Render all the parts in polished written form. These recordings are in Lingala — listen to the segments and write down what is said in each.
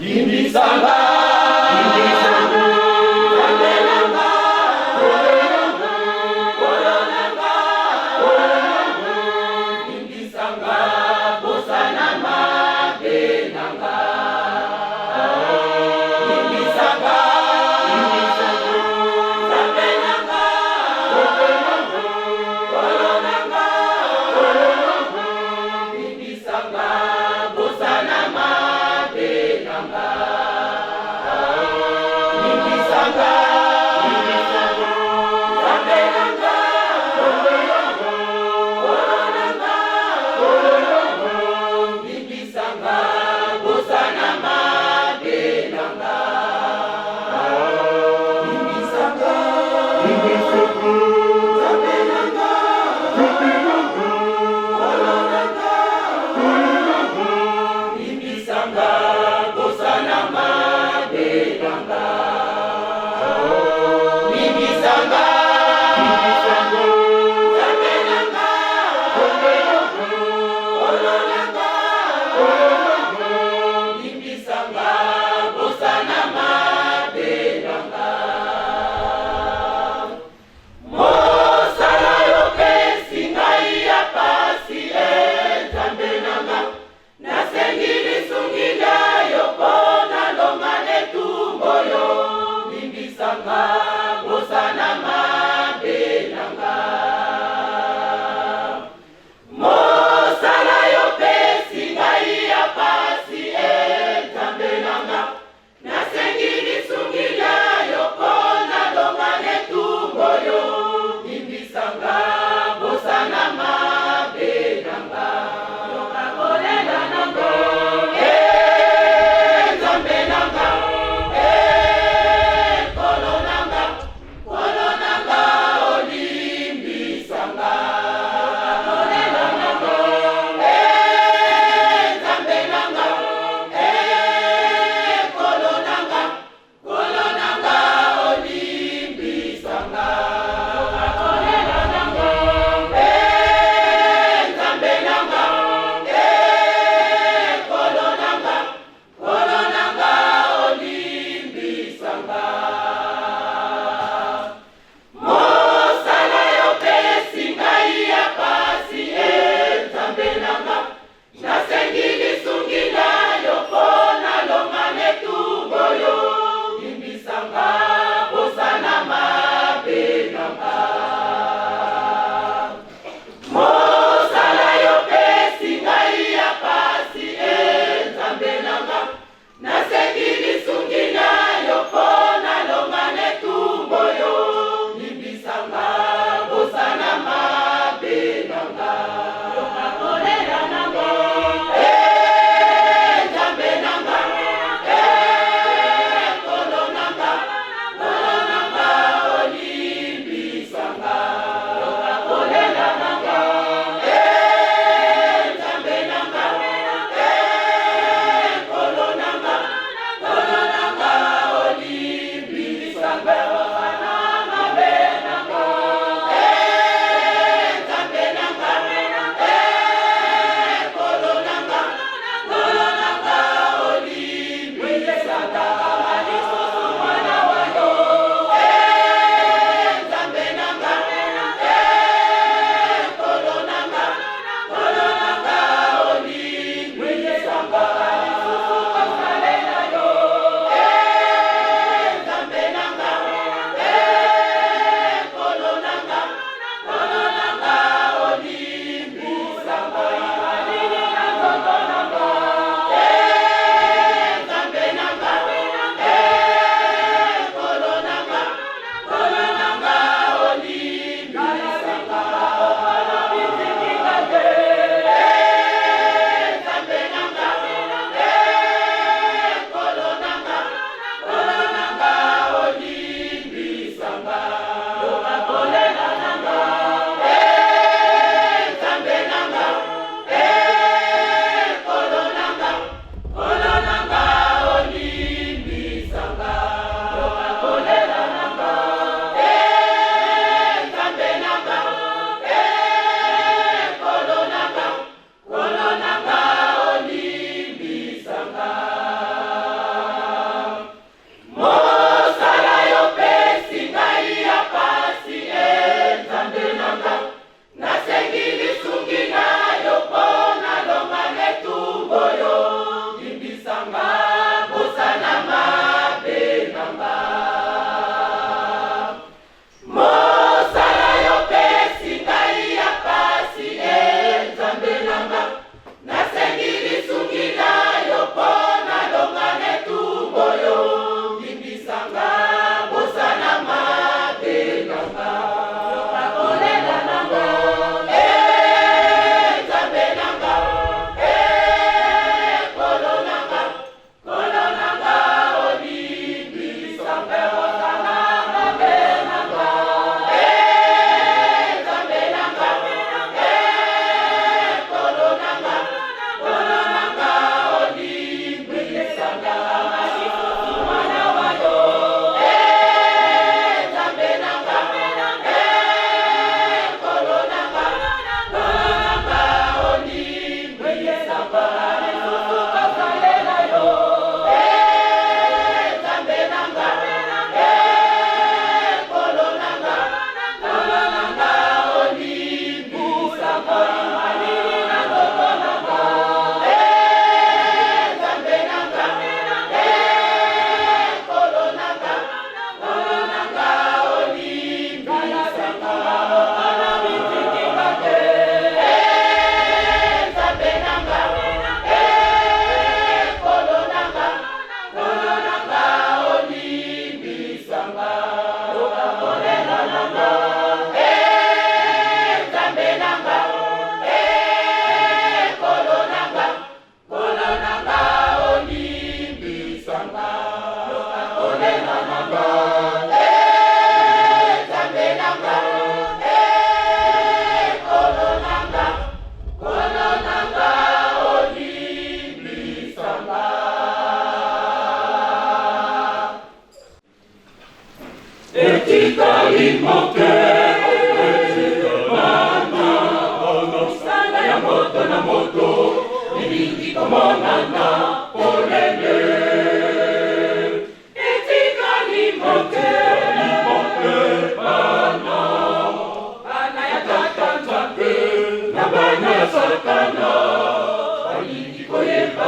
Limbisa nga, Nzambe na nga, Nkolo na nga, limbisa nga, bosana mabe na nga. Limbisa nga, Nzambe na nga, Nkolo na nga, limbisa nga, bosana mabe na nga.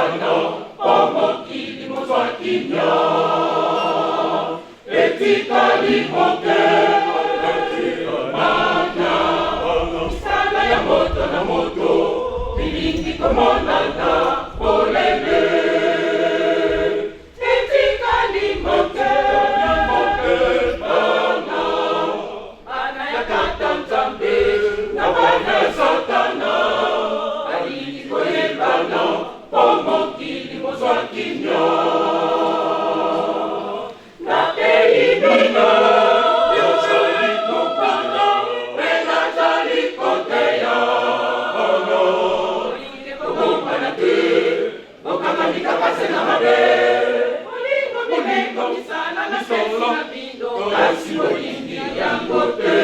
koyebana mpo mokili mozwa kimia etikali moke bana misala ya moto na moto bilingi komonana polele etikali moke bana bana ya tata nzambe na bana ya satana balingi koyebana mpo mokili mozwa kimia nateyi bino yozali kopanda mpe nazali koteya bolingi kobombana te bokangami kaka se na mabe bolingo mibeko misala napesi na bino kasi bolingi yango te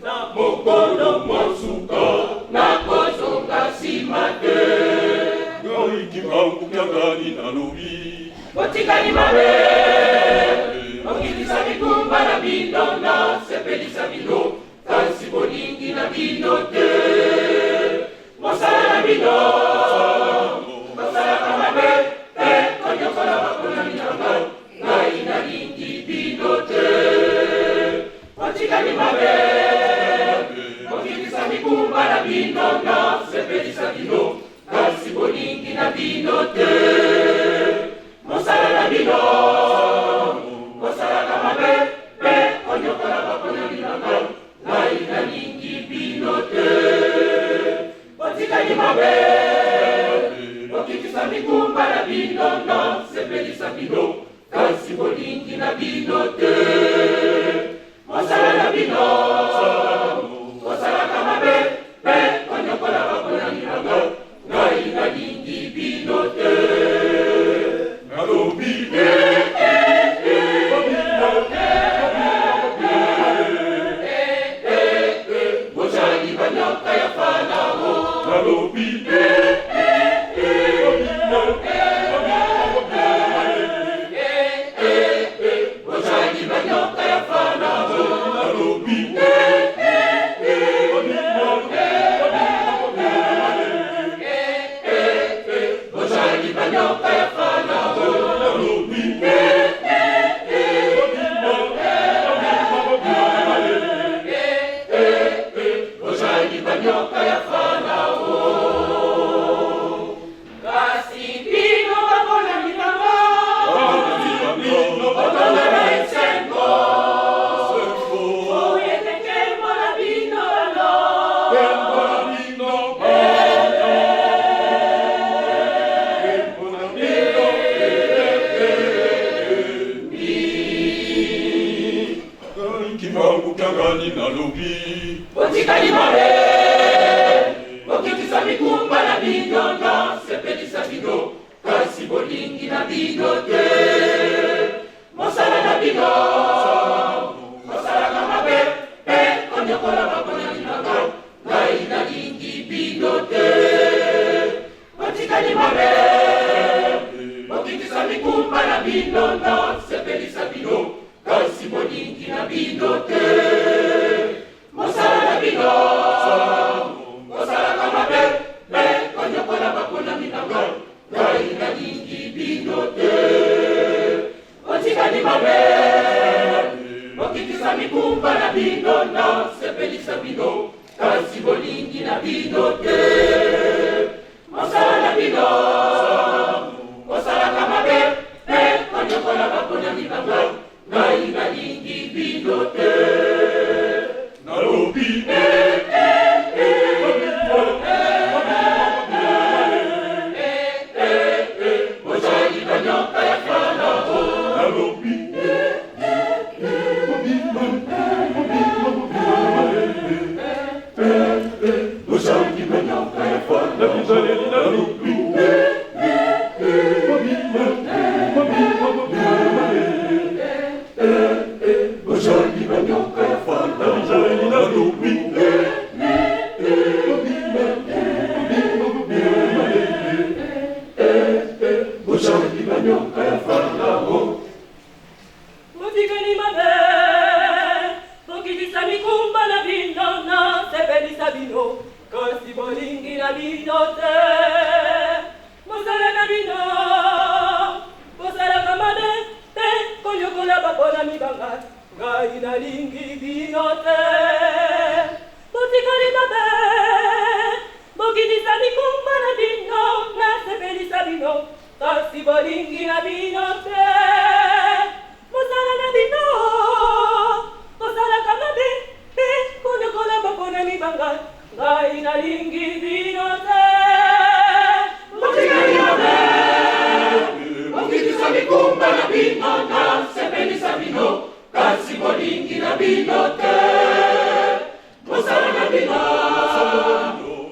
na mokolo mosuka nakozonga nsima te Ngai Kimbangu Kiangani nalobi botikali mabe bokitisa mikumba na bino nasepelisa bino kasi bolingi na bino te mosala na bino bosalaka mabe mpe konyokola baponami na ngai ngai nalingi bino te botikali mabe bokitisa mikumba na bino nasepelisa bino kasi bolingi na bino te mosala na bino bosalaka mabe mpe konyokola baponami na ngai ngai nalingi bino te botikali mabe bokitisa mikumba na bino nasepelisa bino kasi bolingi na bino te mosala na bino bosalaka mabe mpe konyokola baponami na ngai ngai nalingi bino te nalobi bozali banyoka ya farao nalobi bozali banyoka ya farao nalobi bozali banyoka ya farao nalobi bozali banyoka ya farao kasi bino baponami na ngai botonda na esengo oyo ete nkembo na bino bano Kimbangu Kiangani nalobi botikali mabe bokitisa mikumba na bino nasepelisa bino kasi bolingi na bino te mosala na bino bosalaka mabe mpe konyokola baponami na ngai ngai nalingi bino te botikali mabe bokitisa mikumba na bino nasepelisa bino kasi bolingi na bino te mosala na bino bosalaka mabe mpe konyokola baponami na ngai ngai nalingi bino te botikali mabe bokitisa mikumba na bino nasepelisa bino kasi bolingi na bino te mosala na bino bosalaka mabe mpe konyokola baponami na ngai ngai nalingi bino te nalobi bozali banyoka ya farao nalobi bozali banyoka ya farao nalobi bozali banyoka ya farao nalobi bozali banyoka ya farao botikali mabe bokitisa mikumba na bino nasepelisa bino kasi bolingi na bino te ngai, ngai nalingi bino te. Botikali mabe, bokitisa mikumba na bino, nasepelisa bino, kasi bolingi na bino te. Mosala na bino,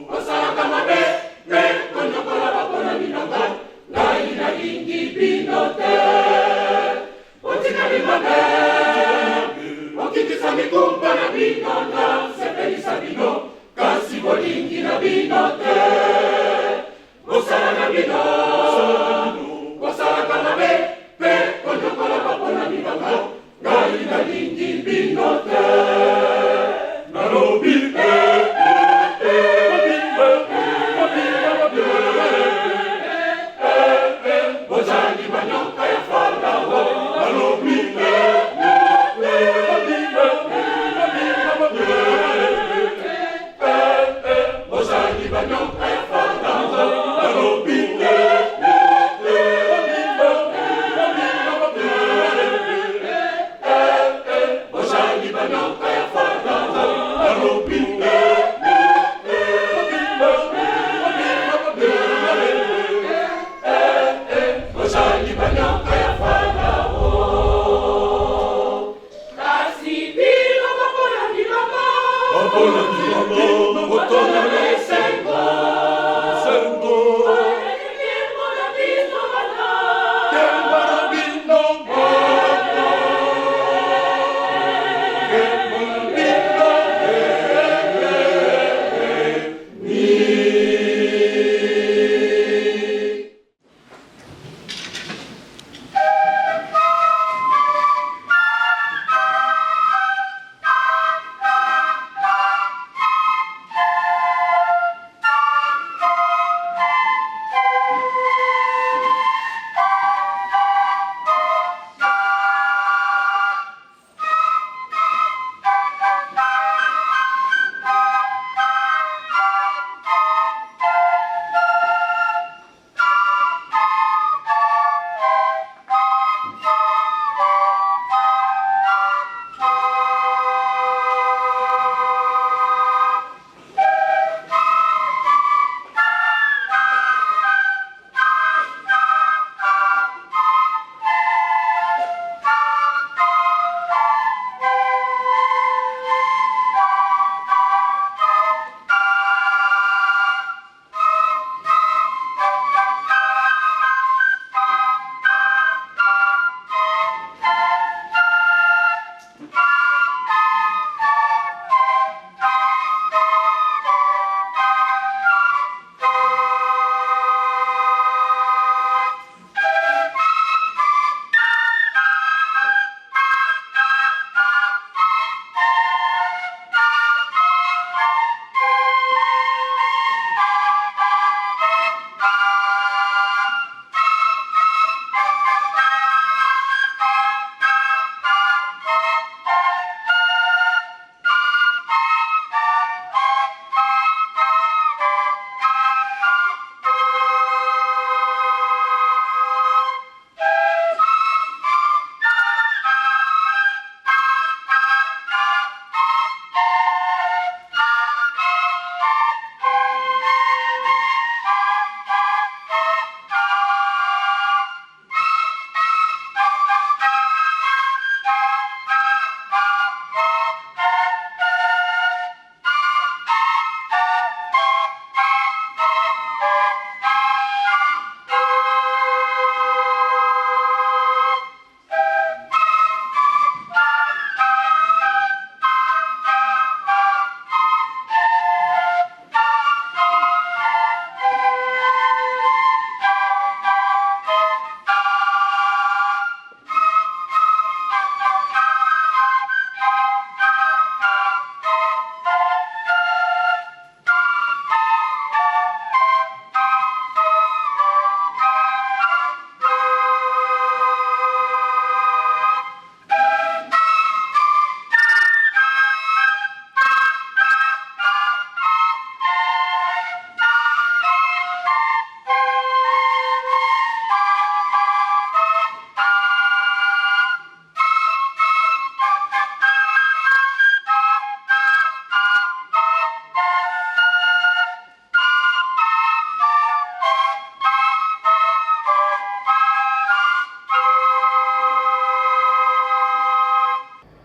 bosalaka mabe mpe konyokola baponami na ngai, ngai nalingi bino te. Botikali mabe, bokitisa mikumba na bino, nasepelisa bino, kasi bolingi na bino te. Mosala na bino, bosalaka mabe mpe konyokola baponami na ngai, ngai nalingi bino te. Nalobi eh, eh.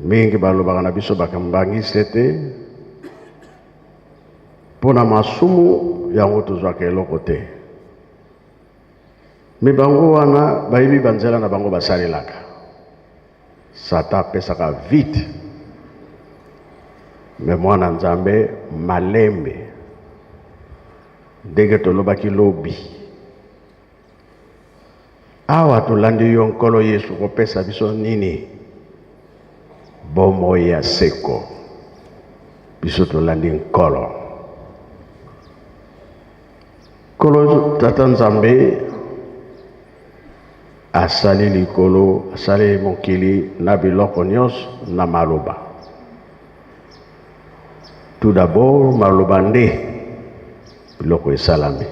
Mingi balobaka na biso bakambangiste te mpo na masumu yango tozwaka eloko te. Me bango wana bayebi banzela na bango basalelaka. Satan apesaka vite, me mwana Nzambe malembe, ndenge tolobaki lobi. Awa tolandi yo Nkolo Yesu kopesa biso nini? Bomoi ya seko. Biso tolandi Nkolo. Nkolo Tata Nzambe asali likolo, asali mokili na biloko nyonso na maloba. Tout d'abord maloba nde biloko esalami.